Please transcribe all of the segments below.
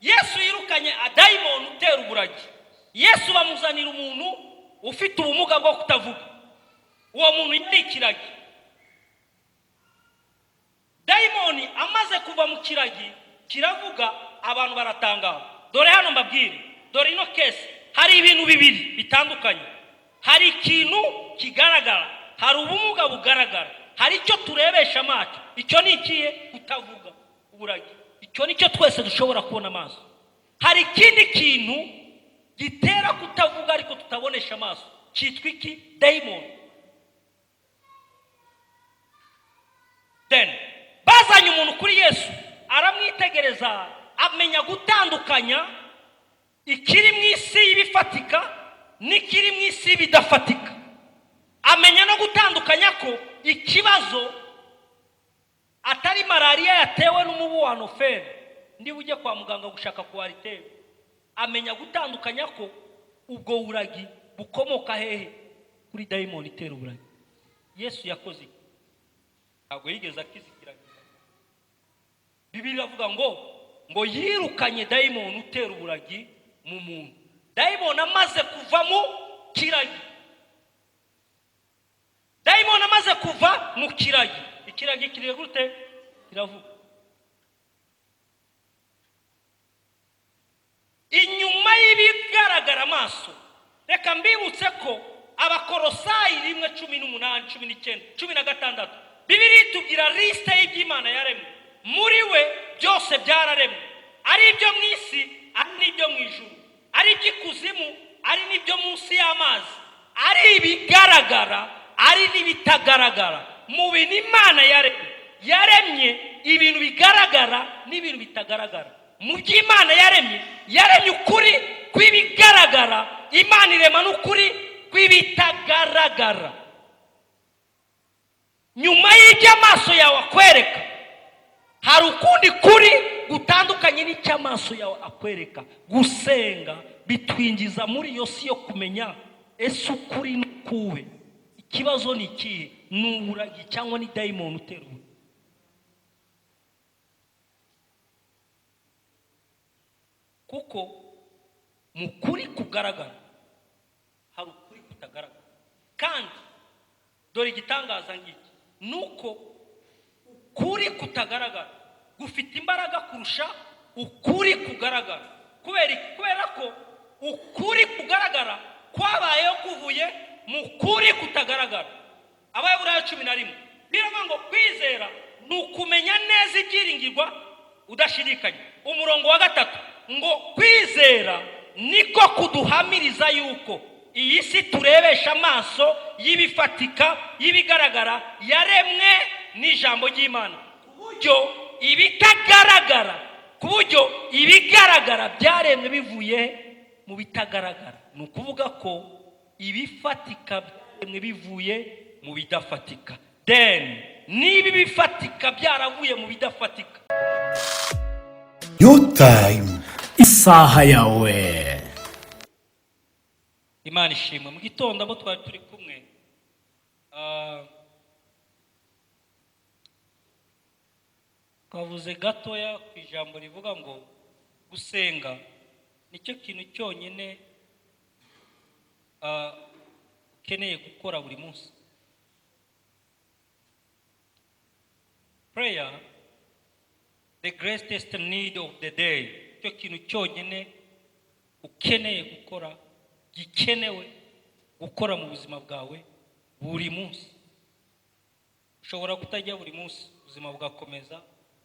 Yesu yirukanye dayimoni utera uburagi. Yesu bamuzanira umuntu ufite ubumuga bwo kutavuga. Uwo muntu yari ikiragi. Dayimoni amaze kuva mu kiragi kiravuga, abantu baratangara. Dore hano mbabwire, dore ino case, hari ibintu bibiri bitandukanye. Hari ikintu kigaragara, hari ubumuga bugaragara, hari icyo turebesha amaso. Icyo ni ikihe? Kutavuga, uburagi. Icyo ni cyo twese dushobora kubona amaso. Hari ikindi kintu gitera kutavuga ariko tutabonesha amaso, cyitwa iki? Dayimoni. Then bazanye umuntu kuri Yesu, aramwitegereza, amenya gutandukanya ikiri mu isi y'ibifatika n'ikiri mu isi y'ibidafatika. Amenya no gutandukanya ko ikibazo atari malariya yatewe n'umubu wa anophèle, niba ujya kwa muganga gushaka Coartem. Amenya gutandukanya ko ubwo buragi bukomoka hehe? Kuri dayimoni itera uburagi. Yesu yakoze iki? Ntabwo yigeze akiza ikiragi. Bibiliya iravuga ngo yirukanye dayimoni utera uburagi mu muntu. Dayimoni amaze kuva mu kiragi, dayimoni amaze kuva mu kiragi, ikiragi kiri gute? Kiravuga. Inyuma y'ibigaragara amaso, reka mbibutse ko Abakorosayi 1:18, 19, 16, Bibiliya itubwira liste y'iby'Imana yaremwe. Muri we byose byararemwe, ari ibyo mu isi, ari n'ibyo mu ijuru, ari iby'ikuzimu, ari n'ibyo munsi y'amazi, ari ibigaragara, ari n'ibitagaragara. Mu bintu Imana yaremye, yaremye ibintu bigaragara n'ibintu bitagaragara. Mu by'Imana yaremye, yaremye ukuri kw'ibigaragara, Imana irema n'ukuri kw'ibitagaragara. Nyuma y'ibyo amaso yawe akwereka, hari ukundi kuri gutandukanye n'icyo amaso yawe akwereka. Gusenga bitwinjiza muri iyo si yo kumenya ese ukuri ni ukuhe, ikibazo ni ikihe, ni uburagi cyangwa ni dayimoni utera uburagi. Kuko mu kuri kugaragara hari ukuri kutagaragara. Kandi dore igitangaza ngiki, ni uko ukuri kutagaragara gufite imbaraga kurusha ukuri kugaragara. Kubera iki? Kubera ko ukuri kugaragara kwabayeho kuvuye mu kuri kutagaragara. Abaheburayo 11 biravuga ngo kwizera ni ukumenya neza ibyiringirwa udashidikanya. Umurongo wa 3 ngo kwizera niko kuduhamiriza yuko iyi si turebesha amaso y'ibifatika, y'ibigaragara, yaremwe n'ijambo ry'Imana, ku buryo ibitagaragara, ku buryo ibigaragara byaremwe bivuye mu bitagaragara. Ni ukuvuga ko ibifatika byaremwe bivuye mu bidafatika. Then niba ibifatika byaravuye mu bidafatika, Your time. Isaha yawe. Imana ishimwe. Mu gitondo abo twari turi kumwe, twavuze gatoya ku ijambo rivuga ngo gusenga nicyo kintu cyonyine ukeneye gukora buri munsi. Prayer, the greatest need of the day. Nicyo kintu cyonyine ukeneye gukora, gikenewe gukora mu buzima bwawe buri munsi. Ushobora kutajya buri munsi, ubuzima bugakomeza.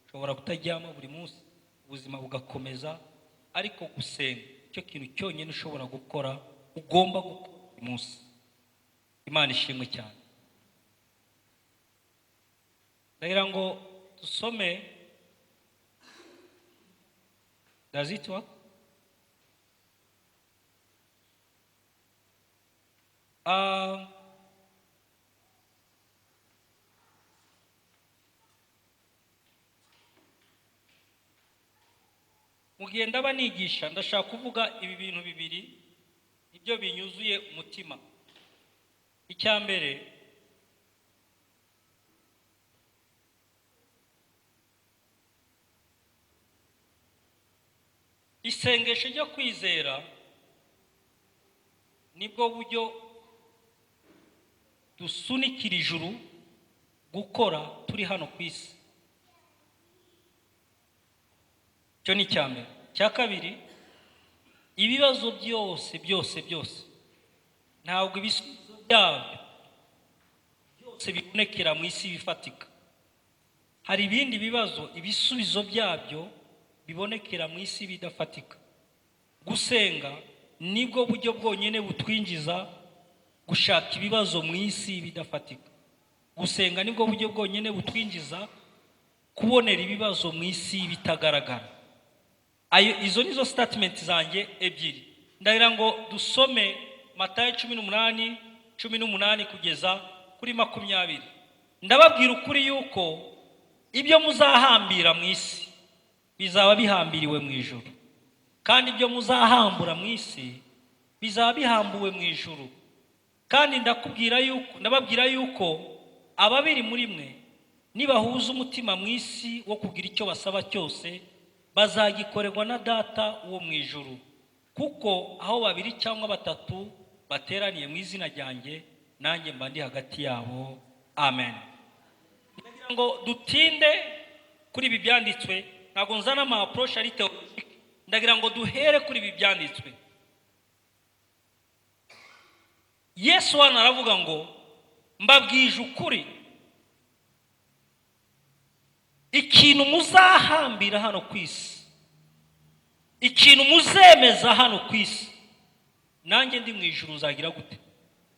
Ushobora kutaryama buri munsi, ubuzima bugakomeza. Ariko gusenga nicyo kintu cyonyine ushobora gukora, ugomba gukora buri munsi. Imana ishimwe cyane. Ndagira ngo dusome. Does it work? Mu gihe ndaba nigisha, ndashaka kuvuga ibi bintu bibiri, nibyo binyuzuye umutima. Icya mbere, Isengesho ryo kwizera nibwo buryo dusunikira ijuru gukora turi hano ku isi. Icyo ni icya mbere. Icya kabiri, ibibazo byose byose byose, ntabwo ibisubizo byabyo byose bibonekera mu isi bifatika. Hari ibindi bibazo ibisubizo byabyo bibonekera mu isi bidafatika. Gusenga nibwo buryo bwonyine butwinjiza gushaka ibibazo mu isi bidafatika. Gusenga nibwo buryo bwonyine butwinjiza kubonera ibibazo mu isi bitagaragara. Ayo, izo nizo statement zanjye ebyiri. Ndagira ngo dusome Matayo 18, 18 kugeza kuri 20. Ndababwira ukuri yuko ibyo muzahambira mu isi bizaba bihambiriwe mu ijuru, kandi ibyo muzahambura mu isi bizaba bihambuwe mu ijuru. Kandi ndakubwira yuko, ndababwira yuko ababiri muri mwe nibahuza umutima mu isi wo kugira icyo basaba cyose, bazagikorerwa na Data wo mu ijuru. Kuko aho babiri cyangwa batatu bateraniye mu izina ryanjye, nanjye mba ndi hagati yabo. Amen. Ndagira ngo dutinde kuri ibi byanditswe, ntabwo nzana ama approche ari théologique. Ndagira ngo duhere kuri ibi byanditswe. Yesu hano aravuga ngo mbabwije ukuri, ikintu muzahambira hano ku isi, ikintu muzemeza hano ku isi, nanjye ndi mu ijuru nzagira gute?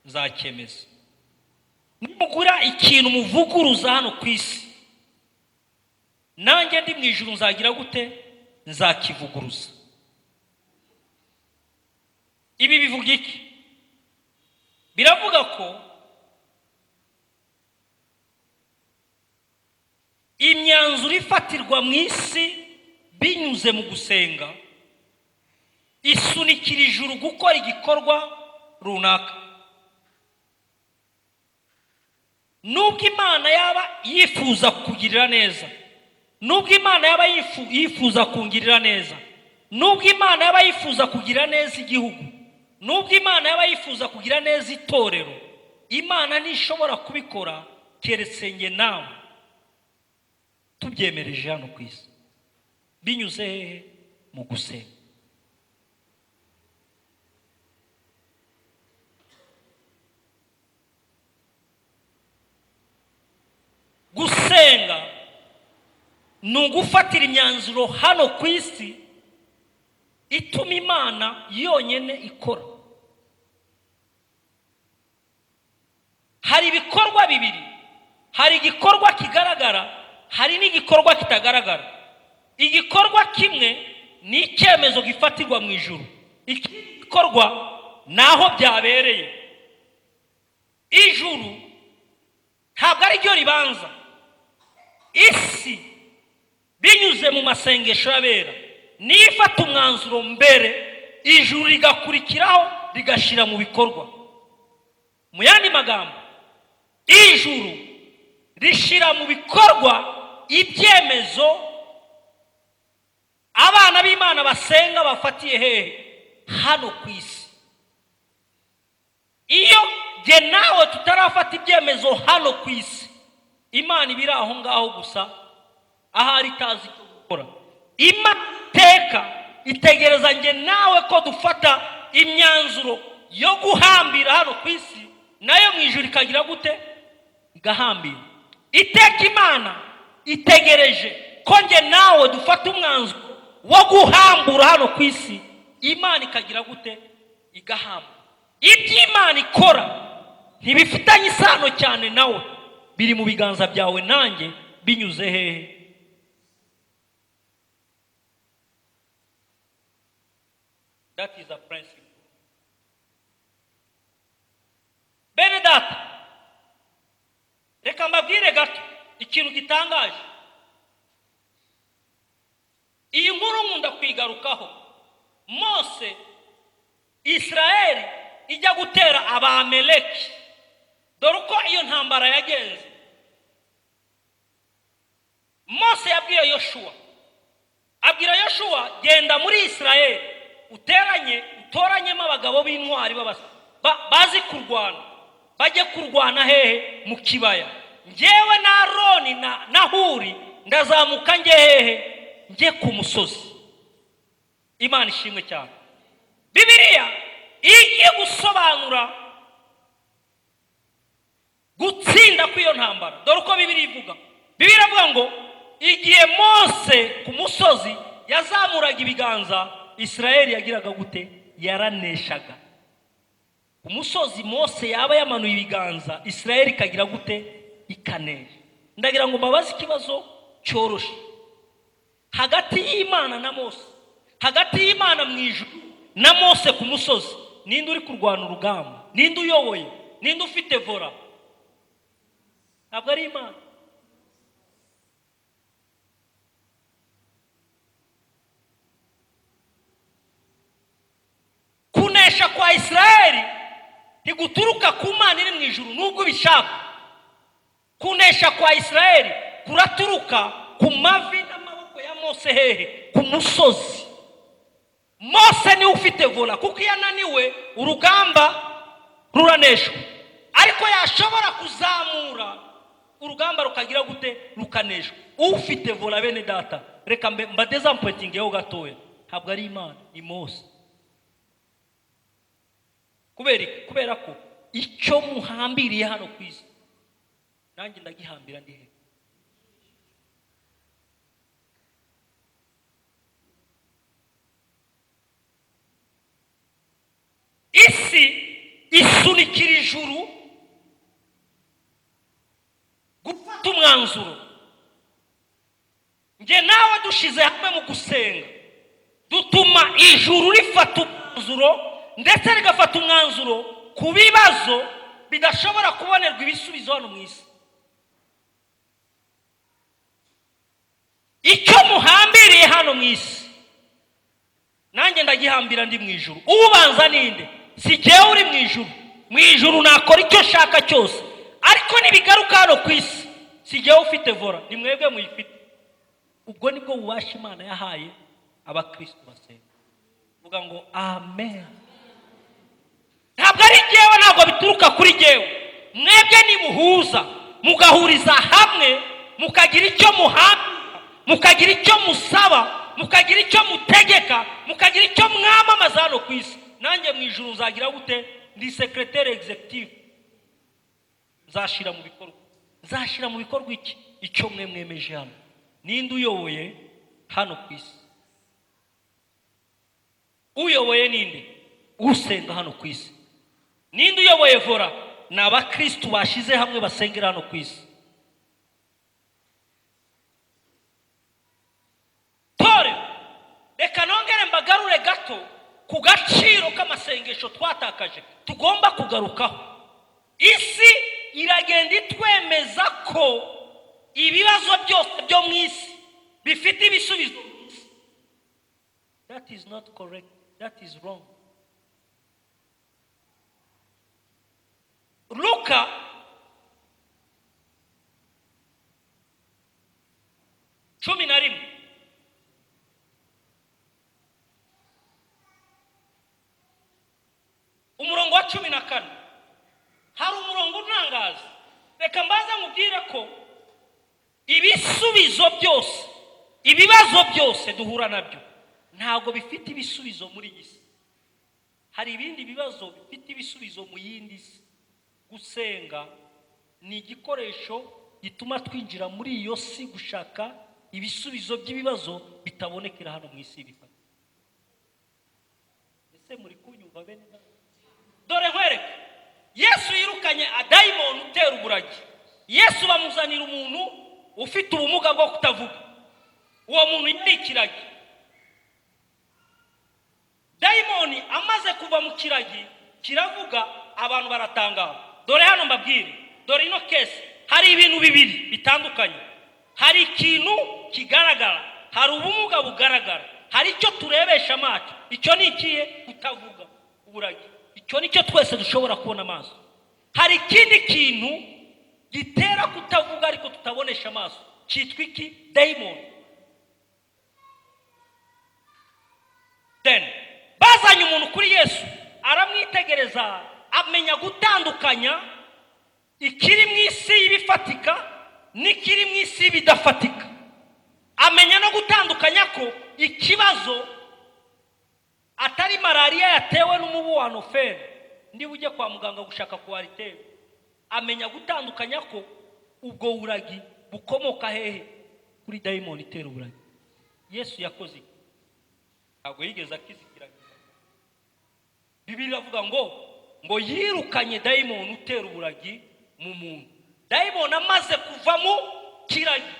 Nzacyemeza. Nimugura ikintu muvuguruza hano ku isi, nanjye ndi mu ijuru nzagira gute? Nzakivuguruza. Ibi bivuga iki? Biravuga ko imyanzuro ifatirwa mu isi binyuze mu gusenga isunikira ijuru gukora igikorwa runaka. Nubwo Imana yaba yifuza kukugirira neza, nubwo Imana yaba yifuza kungirira neza, nubwo Imana yaba yifuza kugira neza igihugu, nubwo Imana yaba yifuza kugira neza itorero, Imana ntishobora kubikora keretse njye nawe tubyemereje hano ku isi, binyuze hehe? Mu gusenga. Gusenga ni ugufatira imyanzuro hano ku isi ituma Imana yonyine ikora. Hari ibikorwa bibiri, hari igikorwa kigaragara, hari n'igikorwa kitagaragara. Igikorwa kimwe ni icyemezo gifatirwa mu ijuru, ikindi gikorwa ni aho byabereye. Ijuru ntabwo ari ryo ribanza, isi binyuze mu masengesho y'abera niyo ifata umwanzuro mbere, ijuru rigakurikiraho rigashyira mu bikorwa. Mu yandi magambo, ijuru rishyira mu bikorwa ibyemezo abana b'Imana basenga bafatiye hehe? Hano ku isi. Iyo jye nawe tutarafata ibyemezo hano ku isi, Imana iba iri aho ngaho gusa, ahari itazi icyo gukora. Imana iteka itegereza njye nawe ko dufata imyanzuro yo guhambira hano ku isi, nayo mu ijuru ikagira gute? Igahambira. Iteka Imana itegereje ko njye nawe dufata umwanzuro wo guhambura hano ku isi, Imana ikagira gute? Igahambura. Ibyo Imana ikora ntibifitanye isano cyane nawe, biri mu biganza byawe nanjye, binyuze hehe? That is a principle. Bene data, reka mbabwire gato ikintu gitangaje. Iyi nkuru nkunda kuyigarukaho. Mose, Israeli ijya gutera Abameleki, dore uko iyo ntambara yagenze. Mose yabwiye Yoshuwa Abwira Yoshuwa: "Genda muri Isirayeli, uteranye, utoranyemo abagabo b'intwari bazi kurwana, bajye kurwana." Hehe? Mu kibaya. "Njyewe na Aroni na Huri ndazamuka njye hehe? Njye ku musozi." Imana ishimwe cyane. Bibiliya iyo igiye gusobanura gutsinda kw'iyo ntambara, dore uko Bibiliya ivuga. Bibiliya iravuga ngo igihe Mose ku musozi yazamuraga ibiganza, Isirayeli yagiraga gute? Yaraneshaga. Ku musozi Mose yaba yamanuye ibiganza, Isirayeli ikagira gute? Ikanesha. Ndagira ngo mbabaze ikibazo cyoroshe: hagati y'Imana na Mose, hagati y'Imana mu ijuru na Mose ku musozi, ninde uri kurwana urugamba? Ninde uyoboye? Ninde ufite volant? Ntabwo ari Imana? Kunesha kwa Isirayeli ntiguturuka ku Mana iri mu ijuru, nubwo ubishaka. Kunesha kwa Isirayeli kuraturuka ku mavi n'amaboko ya Mose. Hehe? Ku musozi. Mose niwe ufite volant, kuko iyo ananiwe urugamba ruraneshwa, ariko yashobora kuzamura urugamba rukagira gute? Rukaneshwa. Ufite volant, bene data, reka mbadisappointingeho gatoya, ntabwo ari Imana, ni Mose. Kubera iki? Kubera ko icyo muhambiriye hano ku isi, nanjye ndagihambira ndi he? Isi isunikira ijuru gufata umwanzuro. Njye nawe dushize hamwe mu gusenga, dutuma ijuru rifata umwanzuro, ndetse rigafata umwanzuro ku bibazo bidashobora kubonerwa ibisubizo hano mu isi. Icyo muhambiriye hano mu isi, nanjye ndagihambira ndi mu ijuru. Ubanza ninde? Si jyewe uri mu ijuru? Mu ijuru nakora icyo nshaka cyose, ariko nibigaruka hano ku isi, si jyewe ufite volant, ni mwebwe muyifite. Ubwo nibwo bubasha Imana yahaye abakristo basenga. Vuga ngo amen. Ntabwo ari jyewe, ntabwo bituruka kuri jyewe. Mwebwe nimuhuza, mugahuriza hamwe, mukagira icyo muhambira, mukagira icyo musaba, mukagira icyo mutegeka, mukagira icyo mwamamaza hano ku isi, nanjye mu ijuru nzagira gute? Ndi secrétaire exécutif, nzashyira mu bikorwa. Nzashyira mu bikorwa iki? Icyo mwe mwemeje hano. Ninde uyoboye hano ku isi? Uyoboye ninde? Usenga hano ku isi. Ninde uyoboye volant? Ni abakristu bashyize hamwe basengera hano ku isi. Tore, reka nongere mbagarure gato ku gaciro k'amasengesho twatakaje, tugomba kugarukaho. Isi iragenda itwemeza ko ibibazo byose byo mu isi bifite ibisubizo mu isi. That is not correct, that is wrong. Luka 11, umurongo wa 14, hari umurongo untangaza. Reka mbaze nkubwire ko ibisubizo byose, ibibazo byose duhura nabyo ntabwo bifite ibisubizo muri iyi si. Hari ibindi bibazo bifite ibisubizo mu yindi si. Gusenga ni igikoresho gituma twinjira muri iyo si gushaka ibisubizo by'ibibazo bitabonekera hano mu isi bifata. Ese muri kunyumva, bene data? Dore nkwereke: Yesu yirukanye adayimoni utera uburagi. Yesu bamuzanira umuntu ufite ubumuga bwo kutavuga. Uwo muntu yari ikiragi. Dayimoni amaze kuva mu kiragi kiravuga, abantu baratangara. Dore hano mbabwire, dore ino case, hari ibintu bibiri bitandukanye. Hari ikintu kigaragara, hari ubumuga bugaragara, hari icyo turebesha amaso. Icyo ni ikihe? Kutavuga, uburagi. Icyo ni cyo twese dushobora kubona amaso. Hari ikindi kintu gitera kutavuga ariko tutabonesha amaso, cyitwa iki? Dayimoni. Yesu, aramwitegereza, amenya gutandukanya ikiri mu isi y'ibifatika n'ikiri mu isi y'ibidafatika. Amenya no gutandukanya ko ikibazo atari malariya yatewe n'umubu wa anophèle, niba ujye kwa muganga gushaka Coartem. Amenya gutandukanya ko ubwo buragi bukomoka hehe? Kuri dayimoni itera uburagi. Yesu yakoze iki? Ntabwo yigeze akiza ikiragi. Bibiliya iravuga ngo yirukanye dayimoni utera uburagi mu muntu. Dayimoni amaze kuva mu kiragi,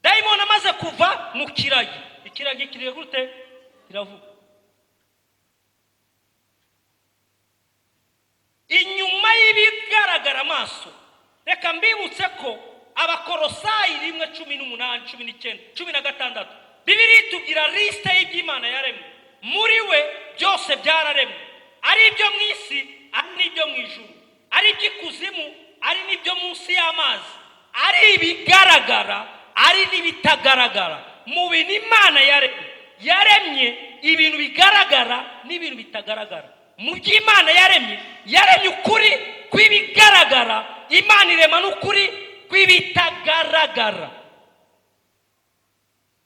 dayimoni amaze kuva mu kiragi, ikiragi kiri gute? Kiravuga. Inyuma y'ibigaragara amaso, reka mbibutse ko Abakorosayi 1:18, 19, 16, Bibiliya itubwira liste y'iby'Imana yaremwe. Muri we byose byararemwe, ari ibyo mu isi, ari n'ibyo mu ijuru, ari iby'ikuzimu, ari n'ibyo munsi y'amazi, ari ibigaragara, ari n'ibitagaragara. Mu bintu Imana yaremye, yaremye ibintu bigaragara n'ibintu bitagaragara. Mu by'Imana yaremye, yaremye ukuri kw'ibigaragara, Imana irema n'ukuri kw'ibitagaragara.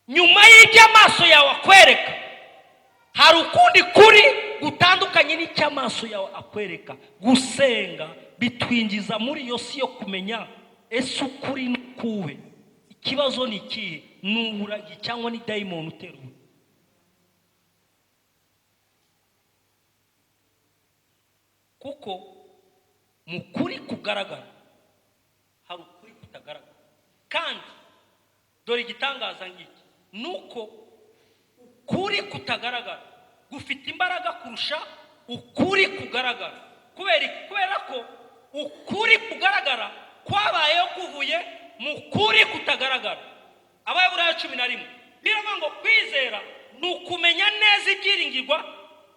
Nyuma y'ibyo amaso yawe akwereka, hari ukundi kuri gutandukanye n'icyo amaso yawe akwereka. Gusenga bitwinjiza muri iyo si yo kumenya: ese ukuri ni ukuhe? Ikibazo ni ikihe? Ni uburagi cyangwa ni dayimoni utera uburagi? Kuko mu kuri kugaragara hari ukuri kutagaragara. Kandi dore igitangaza ngiki, ni uko ukuri kutagaragara gufite imbaraga kurusha ukuri kugaragara. Kubera iki? Kubera ko ukuri kugaragara kwabayeho kuvuye mu kuri kutagaragara. Abaheburayo 11 biravuga ngo kwizera ni ukumenya neza ibyiringirwa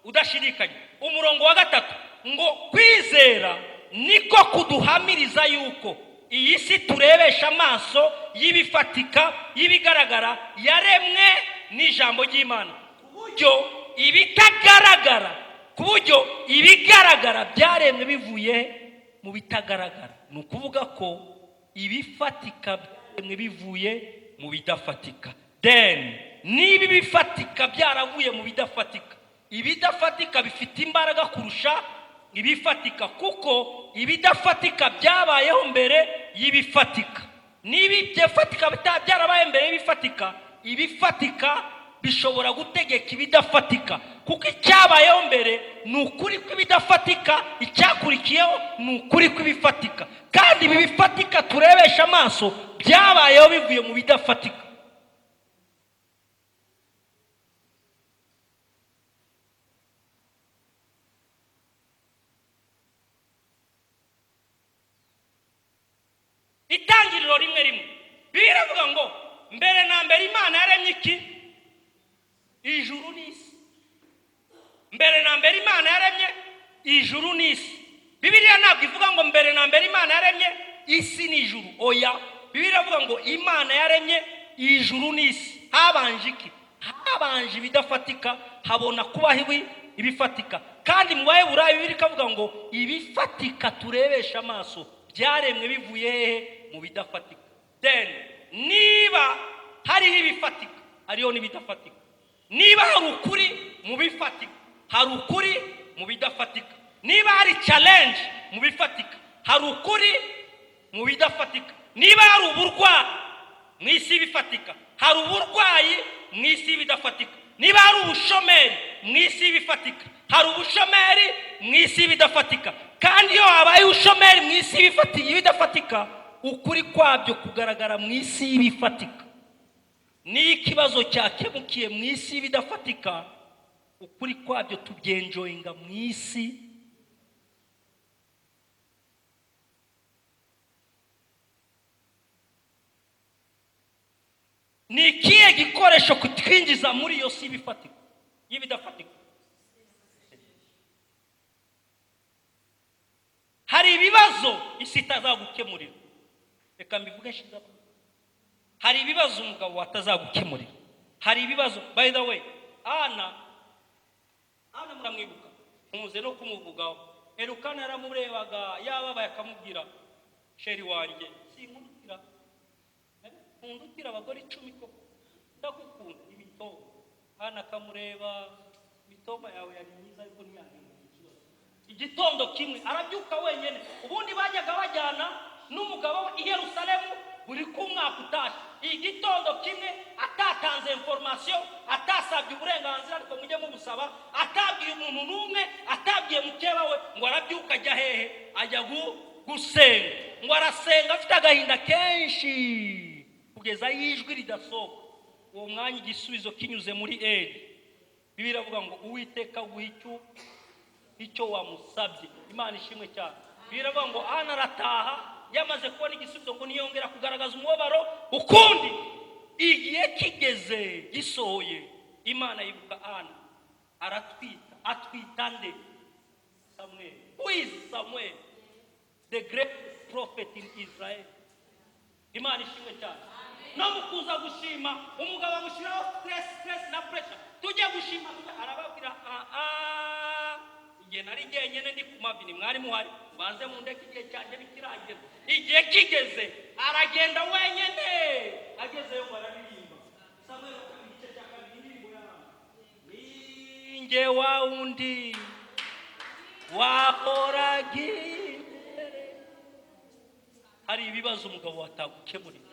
udashidikanya. Umurongo wa 3 ngo kwizera niko kuduhamiriza yuko iyi si turebesha amaso y'ibifatika, y'ibigaragara, yaremwe n'ijambo ry'Imana, ku buryo ibitagaragara, ku buryo ibigaragara byaremwe bivuye mu bitagaragara. Ni ukuvuga ko ibifatika byaremwe bivuye mu bidafatika. Then niba ibifatika byaravuye mu bidafatika, ibidafatika bifite imbaraga kurusha ibifatika, kuko ibidafatika byabayeho mbere y'ibifatika. Niba ibifatika byarabaye mbere y'ibifatika, ibifatika bishobora gutegeka ibidafatika, kuko icyabayeho mbere ni ukuri kw'ibidafatika, icyakurikiyeho ni ukuri kw'ibifatika. Kandi ibi bifatika turebesha amaso byabayeho bivuye mu bidafatika. Itangiriro 1:1, Bibiliya iravuga ngo mbere na mbere Imana yaremye iki? Ijuru n'isi. Mbere na mbere Imana yaremye ijuru n'isi. Bibiliya ntabwo ivuga ngo mbere na mbere Imana yaremye isi n'ijuru, oya. Bibiliya iravuga ngo Imana yaremye ijuru n'isi. Habanje iki? Habanje ibidafatika, habona kubaho ibifatika. Kandi mu Baheburayo Bibiliya ikavuga ngo ibifatika turebesha amaso byaremwe bivuye hehe? Mu bidafatika. Then niba hariho ibifatika, hariho n'ibidafatika. Niba hari ukuri mu bifatika, hari ukuri mu bidafatika. Niba hari challenge mu bifatika, hari ukuri mu bidafatika. Niba hari uburwayi mu isi y'ibifatika, hari uburwayi mu isi y'ibidafatika. Niba hari ubushomeri mu isi y'ibifatika, hari ubushomeri mu isi y'ibidafatika. Kandi iyo habaye ubushomeri mu isi y'ibidafatika, ukuri kwabyo kugaragara mu isi y'ibifatika. Niyo ikibazo cyakemukiye mu isi y'ibidafatika, ukuri kwabyo tubyenjoyinga mu isi. Ni ikihe gikoresho kutwinjiza muri iyo si y'ibifatika, y'ibidafatika? Hari ibibazo isi itazagukemurira. Reka mbivuge nshize amanga. Hari ibibazo umugabo atazagukemurira. Hari ibibazo, by the way, Ana Ana muramwibuka, nkunze no kumuvugaho. Elukana yaramurebaga yababaye, akamubwira: "Chéri wanjye, sinkundutira, nkundutira abagore 10 koko? Ndagukunda." Imitoma, Ana akamureba: "Imitoma yawe yari myiza, ariko ntiyahindura ikibazo." Igitondo kimwe arabyuka wenyine. Ubundi bajyaga bajyana n'umugabo we i Yerusalemu buri k'umwaka utashye. Igitondo kimwe, atatanze information, atasabye uburenganzira, ariko mujye mubusaba, atabwiye umuntu n'umwe, atabwiye mukeba we, ngo arabyuka ajya hehe? Ajya gusenga. Ngo arasenga afite agahinda kenshi kugeza ijwi ridasohoka. Uwo mwanya igisubizo kinyuze muri Eli. Bibiliya iravuga ngo: "Uwiteka aguha icyo wamusabye." Imana ishimwe cyane. Biravuga ngo Ana arataha yamaze kubona igisubizo, ngo ntiyongera kugaragaza umubabaro ukundi. Igihe kigeze, gisohoye, Imana yibuka Ana, aratwita. Atwita nde? Samuel. Who is Samuel? The great prophet in Israel. Imana ishimwe cyane. No mu kuza gushima, umugabo amushyiraho stress, stress na pressure: "Tujye gushima." Arababwira: "Ah, igihe nari jyenyine ndi ku mavi ntimwari muhari. Mubanze mundeke, igihe cyanjye ntikiragera." Igihe kigeze aragenda wenyine. Agezeyo ngo araririmba. Samuel wa kabiri, igice cya kabiri, indirimbo y'ahantu: "Ninjye wa wundi wahoraga imbere." Hari ibibazo umugabo atagukemurira,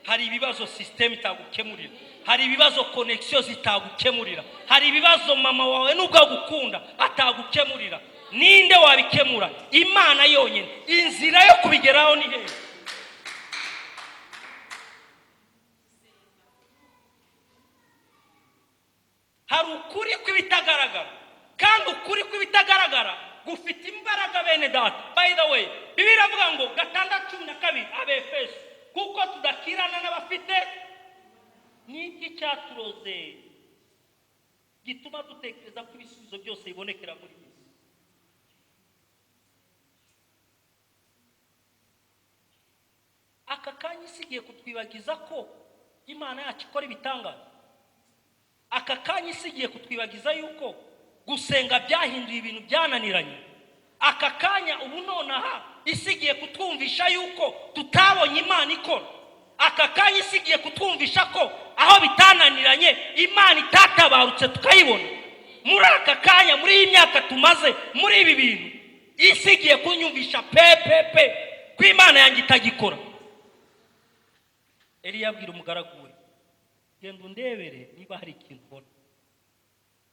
hari ibibazo système itagukemurira, hari ibibazo connexion zitagukemurira, hari ibibazo mama wawe nubwo agukunda atagukemurira. Ninde wabikemura? Imana yonyine. Inzira yo kubigeraho ni hehe? Hari ukuri kw'ibitagaragara, kandi ukuri kw'ibitagaragara gufite imbaraga, bene data. By the way, Bibiliya iravuga ngo 6:12, Abefeso: "Kuko tudakirana n'abafite." Ni iki cyaturoze gituma dutekereza ko ibisubizo byose bibonekera muri iyi si? Aka kanya isi igiye kutwibagiza ko Imana yacu ikora ibitangaza. Aka kanya isi igiye kutwibagiza yuko gusenga byahinduye ibintu byananiranye. Aka kanya, ubu nonaha, isi igiye kutwumvisha yuko tutabonye Imana ikora. Aka kanya isi igiye kutwumvisha ko aho bitananiranye Imana itatabarutse tukayibona. Muri aka kanya, muri iyi myaka tumaze muri ibi bintu, isi igiye kunyumvisha pe pe pe ko Imana yanjye itagikora. Eliya abwira umugaragu we: "Genda undebere niba hari ikintu ubona."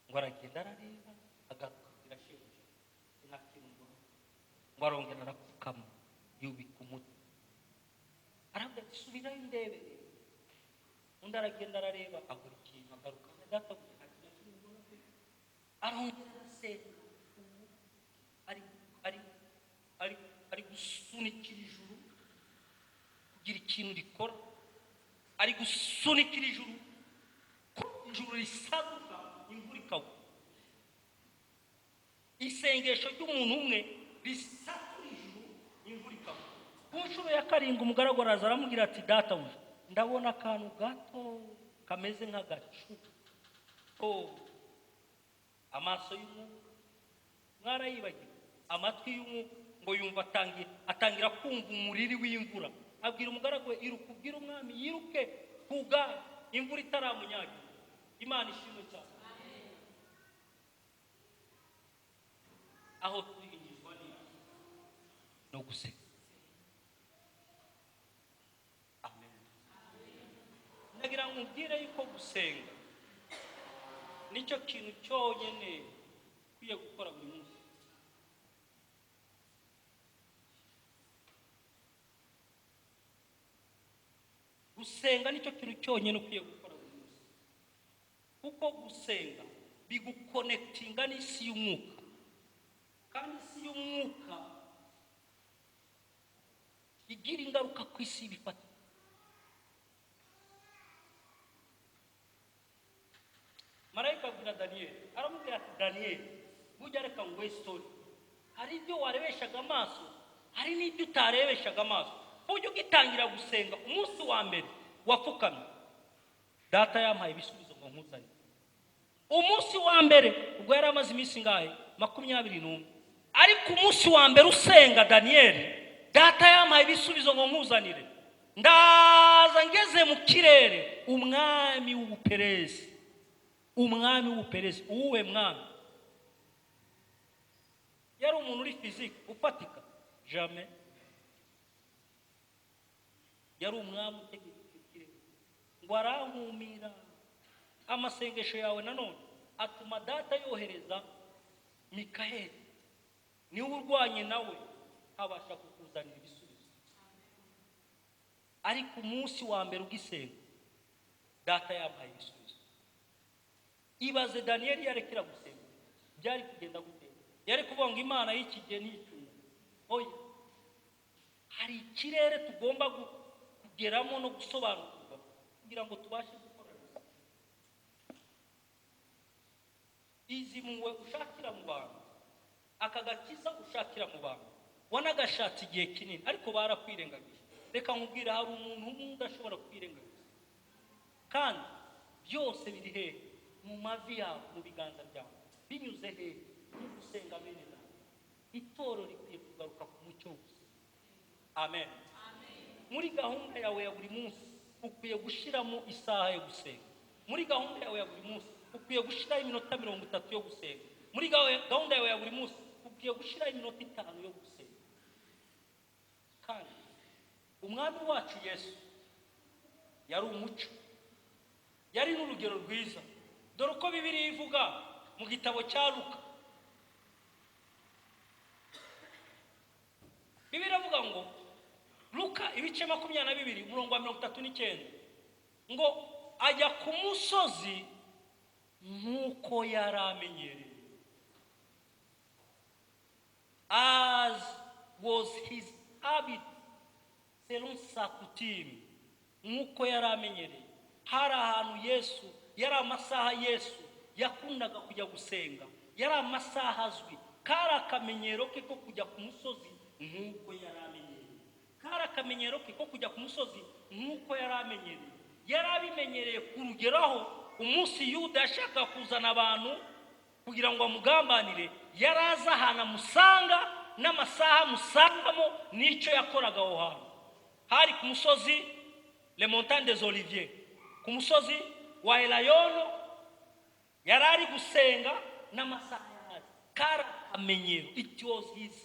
Ngo aragenda, arareba, agaruka, abwira shebuja: "Nta kintu mbona." Ngo arongera arapfukama, yubika umutwe, aravuga ati: "Subirayo ndebere." Undi aragenda, arareba, agura ikintu, agaruka: "Databuja, nta kintu na kimwe mbona pe." Arongera arasenga. Ubu ari gusunikira ijuru kugira ikintu rikora, ari gusunikira ijuru ko ijuru risaduka, imvura ikagwa. Isengesho ry'umuntu umwe risatura ijuru, imvura ikagwa. Ku nshuro ya karindwi umugaragu araza, aramubwira ati: "Databuja, ndabona akantu gato kameze nk'agacu." Oh, amaso y'umwuka mwarayibagiwe, amatwi y'umwuka. Ngo yumva atangira kumva umuriri w'imvura. Abwira umugaragu we: "Iruka ubwire umwami yiruke kuga imvura itaramunyagira." Imana ishimwe cyane. Aho turingizwa n'iki? No gusenga. Amen. Ndagira ngo ubwire yuko gusenga nicyo kintu cyonyine ukwiye gukora buri munsi. Gusenga nicyo kintu cyonyine ukwiye gukora buri munsi, kuko gusenga biguconnectinga n'isi y'umwuka, kandi isi y'umwuka igira ingaruka ku isi y'ibifatika. Marayika abwira Daniyeli, aramubwira ati: "Daniyeli, burya reka nguhe story. Hari ibyo warebeshaga amaso, hari n'ibyo utarebeshaga amaso. Burya ugitangira gusenga, umunsi wa mbere wapfukamye, Data yampaye ibisubizo ngo nkuzane. Umunsi wa mbere." Ubwo yari amaze iminsi ingahe? 21. Ariko umunsi wa mbere usenga, Daniyeli, data yampaye ibisubizo ngo nkuzanire. Ndaza, ngeze mu kirere, umwami w'Ubuperesi, umwami w'Ubuperesi. Uwuhe mwami? Yari umuntu uri physique, ufatika? Jamais. Yari umwami utegeka ikirere. Ngo arankumira. Amasengesho yawe nanone atuma data yohereza Mikaheli, niwe urwanye nawe, abasha kukuzanira ibisubizo. Ariko umunsi wa mbere ugisenga, data yampaye ibisubizo. Ibaze Daniyeli yarekera gusenga, byari kugenda gute? Yari kuvuga ngo Imana y'iki gihe n'icyuma. Oya, hari ikirere tugomba kugeramo no gusobanukirwa kugira ngo tubashe gukora. Izi mpuhwe ushakira mu bantu, aka gakiza ushakira mu bantu, wanagashatse igihe kinini ariko barakwirengagije. Reka nkubwire, hari umuntu umwe udashobora kwirengagiza. Kandi byose biri hehe? Mu mavi yawe, mu biganza byawe. Binyuze hehe? Mu gusenga. Bene data, itorero rikwiye kugaruka ku mucyo gusa. Amen. Muri gahunda yawe ya buri munsi ukwiye gushyiramo isaha yo gusenga. Muri gahunda yawe ya buri munsi ukwiye gushyiraho iminota 30 yo gusenga. Muri gahunda yawe ya buri munsi ukwiye gushyiraho iminota 5 yo gusenga. Kandi umwami wacu Yesu yari umuco, yari n'urugero rwiza. Dore uko Bibiliya ivuga mu gitabo cya Luka. Bibiliya iravuga ngo, Luka ibice 22, umurongo wa 39, ngo ajya ku musozi nk'uko yari amenyereye, as was his habit, selon sa coutume, nk'uko yari amenyereye. Hari ahantu Yesu yari, amasaha Yesu yakundaga kujya gusenga, yari amasaha azwi. Kari akamenyero ke ko kujya ku musozi nk'uko yari amenyereye. Kari akamenyero ke ko kujya ku musozi nk'uko yari amenyereye. Yari abimenyereye ku rugero aho umunsi Yuda yashakaga kuzana abantu kugira ngo amugambanire, yari azi ahantu amusanga n'amasaha amusangamo n'icyo yakoraga aho hantu. Hari ku musozi Le Montagne des Oliviers, ku musozi wa Elayono, yari ari gusenga n'amasaha yari. Kari akamenyero, it was his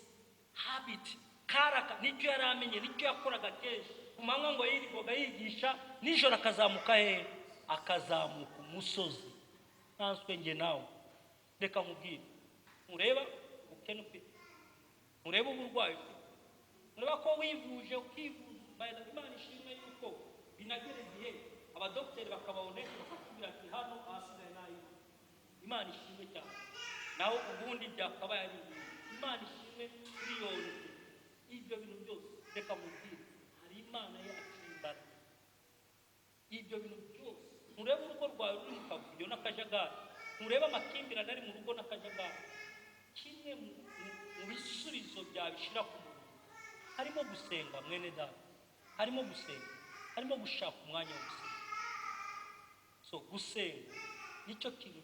habit. Nicyo yari amenyero, nicyo yakoraga kenshi. Ku manywa ngo yirirwaga yigisha, nijoro akazamuka hehe? Akazamuka umusozi. Nkanswe njye nawe, reka nkubwire, ntureba ubukene ufite, ntureba uburwayi ufite, ntureba ko wivuje, ukivuza. Imana ishimwe yuko binagera igihe abadogiteri bakababoneka, bakakubwira ati hano ahasigaye ni ay'Imana. Imana ishimwe cyane, naho ubundi byakabaye ari ibintu. Imana ishimwe kuri yoroshye ibyo bintu byose. Reka nkubwire, hari Imana yacu y'imbaraga. Ibyo bintu byose, nturebe urugo rwawe ruri mu kavuyo n'akajagari, nturebe amakimbirane ari mu rugo n'akajagari. Kimwe mu bisubizo byabishyira ku murongo harimo gusenga, mwene data, harimo gusenga, harimo gushaka umwanya wo gusenga. So gusenga nicyo kintu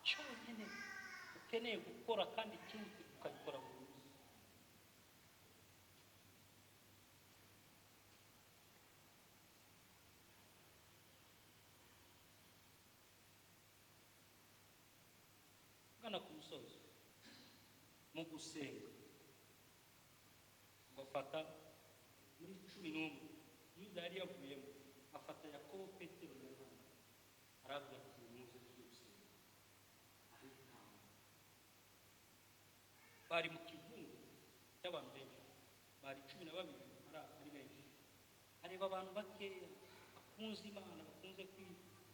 cyonyine ukeneye gukora, kandi cyihutirwa, ukabikora buri munsi. Gana ku musozi mu gusenga, ngo afata muri 11, Yuda yari yavuyemo, afata Yakobo, Petero na Yohana, aravuga ati: "Muze tujye gusenga." Aritanga. Bari mu kivunge cy'abantu benshi, bari 12, ari benshi. Areba abantu bakeya bakunze Imana, bakunze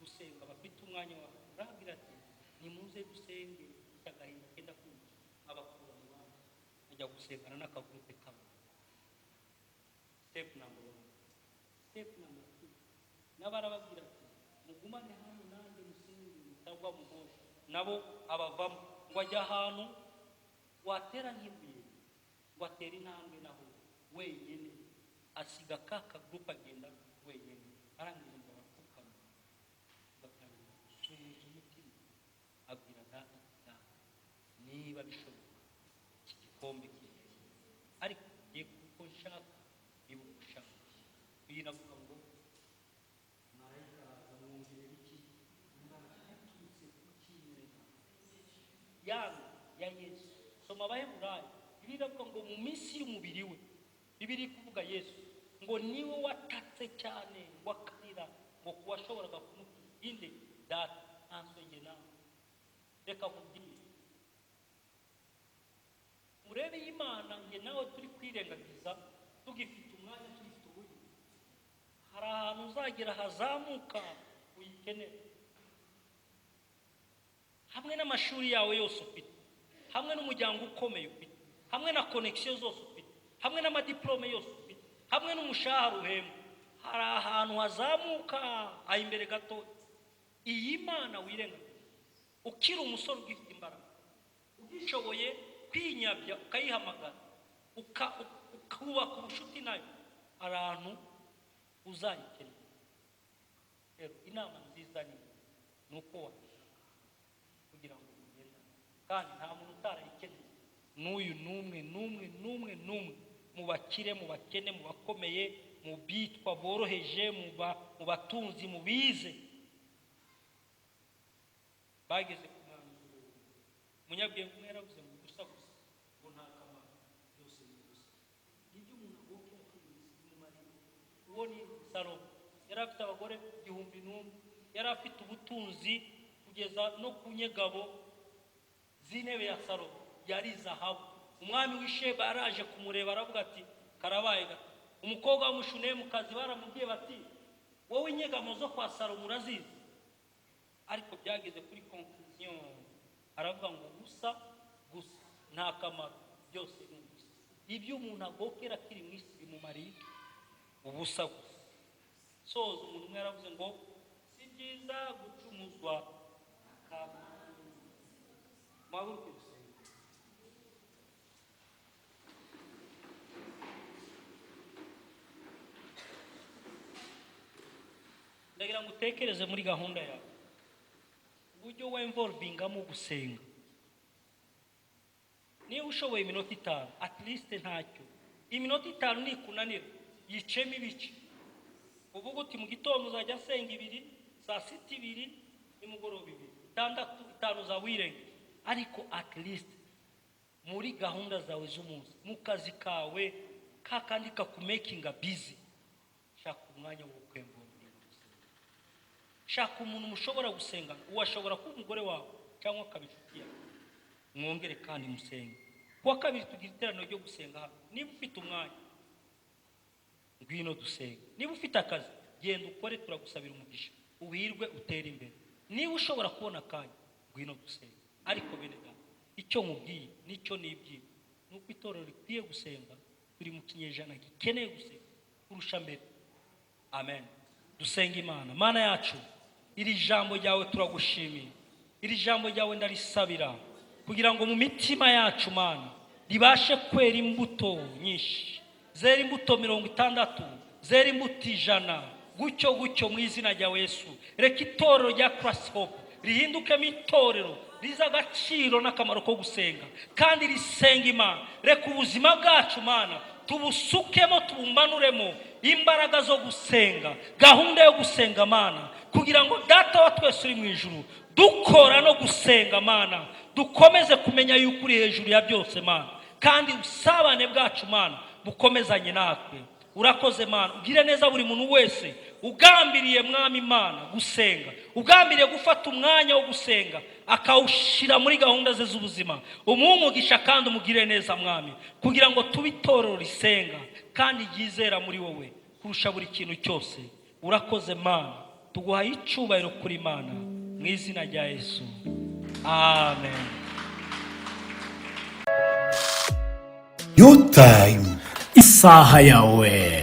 gusenga, bafite umwanya wabo, arababwira ati: "Nimuze dusenge, mfite agahinda kenda kwica." Abakura mu bandi, ajya gusengana n'akagurupe kamwe. Step number one. Step number two, nabo arababwira ati: "Mugumane hano nanjye, musenge mutagwa mu moshi." Nabo abavamo, ngo ajya ahantu watera nk'ibuye, ngo atere intambwe naho wenyine, asiga ka kagurupe, agenda wenyine. Arangije ngo arapfukama, batangira gusuhuza umutima, abwira data ati: "Data." Soma Abaheburayo, Bibiliya iravuga ngo mu minsi y'umubiri we, Bibiliya iri kuvuga Yesu, ngo niwe watatse cyane, ngo akarira ngo kuwashoboraga kumukiza. Inde? Data. Ntanswe njye nawe. Reka nkubwire, murebe Imana njye nawe turi kwirengagiza tugifite umwanya, tugifite uburyo. Hari ahantu uzagera hazamuka uyikenera, hamwe n'amashuri yawe yose ufite, hamwe n'umuryango ukomeye ufite, hamwe na connexion zose ufite, hamwe n'amadiplome yose ufite, hamwe n'umushahara uhembwa. Hari ahantu hazamuka aho imbere gato, iyi Mana wirengagiza ukiri umusore, ugifite imbaraga, ugishoboye kwinyabya ukayihamagara, ukubaka ubucuti nayo. Hari ahantu uzayikenera. Rero inama nziza ni uko wayishaka kugira ngo mugendane, kandi nta muntu utarayikeneye n'uyu n'umwe, n'umwe, n'umwe, n'umwe, mu bakire, mu bakene, mu bakomeye, mu bitwa boroheje, mu batunzi, mu bize, bageze ku mwanzuro. Umunyabwenge umwe yaravuze ngo ubusa gusa, ngo nta kamaro, byose ni ubusa. Ibyo umuntu agokera kuri iyi si bimumarira? Uwo ni Salomo. Yari afite abagore 1001, yari afite ubutunzi kugeza no ku nyegabo z'intebe ya Salomo yari zahabu. Umwami w'Isheba yaraje kumureba, aravuga ati: "Karabaye gato." Umukobwa w'Umushunemukazi baramubwiye bati: "Wowe inyegamo zo kwa Salomo urazizi?" Ariko byageze kuri conclusion, aravuga ngo ubusa gusa, nta kamaro, byose ni ubusa. Ibyo umuntu agokera akiri mu isi bimumariye iki? Ubusa gusa. Soza, umuntu umwe yaravuze ngo si byiza gucumuzwa. Muhaguruke dusenge. Ndagira ngo utekereze muri gahunda yawe uburyo wemvolvingamo gusenga. Niba ushoboye iminota 5 at least, ntacyo. Iminota 5 nikunanira, yicemo ibice, uvuga uti mu gitondo uzajya asenga 2, saa sita 2, nimugoroba 2, 6, 5 zawe wirenge. Ariko at least muri gahunda zawe z'umunsi, mu kazi kawe ka kandi kakumakinga busy, shaka umwanya wo kwemvolvinga gusenga. Shaka umuntu mushobora gusengana. Uwo ashobora kuba umugore wawe cyangwa akaba inshuti yawe, mwongere kandi musenge. Kuwa kabiri tugira iteraniro ryo gusenga hano. Niba ufite umwanya, ngwino dusenge. Niba ufite akazi, genda ukore, turagusabira umugisha, uhirwe, utere imbere. Niba ushobora kubona akanya, ngwino dusenge. Ariko bene data, icyo nkubwiye n'icyo nibwiye ni uko itorero rikwiye gusenga. Turi mu kinyejana gikeneye gusenga kurusha mbere. Amen. Dusenga Imana. Mana yacu, iri jambo ryawe turagushimiye. Iri jambo ryawe ndarisabira kugira ngo mu mitima yacu, Mana, ribashe kwera imbuto nyinshi, zera imbuto 60, zera imbuto 100, gutyo gutyo, mu izina rya Yesu. Reka itorero rya Christ Hope rihindukemo itorero rizi agaciro n'akamaro ko gusenga kandi risenga Imana. Reka ubuzima bwacu, Mana, tubusukemo, tubumanuremo imbaraga zo gusenga, gahunda yo gusenga, Mana, kugira ngo Data wa twese uri mu ijuru, dukora no gusenga, Mana, dukomeze kumenya yuko uri hejuru ya byose, Mana, kandi ubusabane bwacu, Mana, bukomezanye natwe. Urakoze, Mana. Ugire neza buri muntu wese ugambiriye, Mwami Imana, gusenga, ugambiriye gufata umwanya wo gusenga akawushyira muri gahunda ze z'ubuzima. Umuhe umugisha kandi umugire neza, Mwami, kugira ngo tube itorero risenga kandi ryizera muri wowe kurusha buri kintu cyose. Urakoze, Mana. Tuguhaye icyubahiro kuri Mana, mu izina rya Yesu, amen. Your time. Isaha yawe.